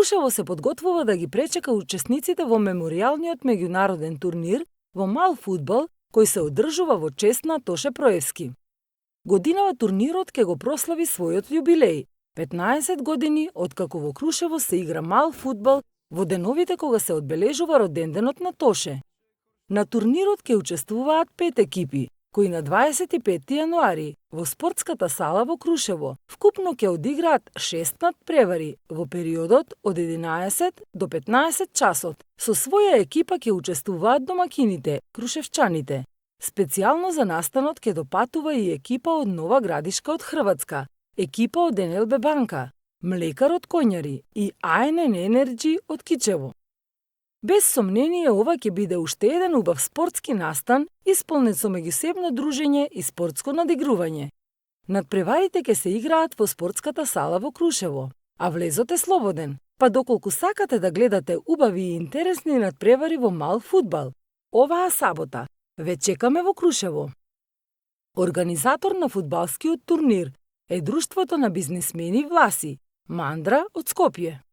Крушево се подготвува да ги пречека учесниците во меморијалниот меѓународен турнир во мал фудбал кој се одржува во чест на Тоше Проевски. Годинава турнирот ќе го прослави својот јубилеј, 15 години откако во Крушево се игра мал фудбал во деновите кога се одбележува роденденот на Тоше. На турнирот ќе учествуваат 5 екипи, кои на 25 јануари во спортската сала во Крушево вкупно ќе одиграат 6 надпревари во периодот од 11 до 15 часот. Со своја екипа ќе учествуваат домакините, крушевчаните. Специјално за настанот ќе допатува и екипа од Нова Градишка од Хрватска, екипа од НЛБ банка, Млекар од Коњари и АНН Енерджи од Кичево. Без сомнение, ова ќе биде уште еден убав спортски настан, исполнет со меѓусебно дружење и спортско надигрување. Надпреварите ќе се играат во спортската сала во Крушево, а влезот е слободен, па доколку сакате да гледате убави и интересни надпревари во мал фудбал, оваа сабота ве чекаме во Крушево. Организатор на фудбалскиот турнир е Друштвото на бизнисмени Власи, Мандра од Скопје.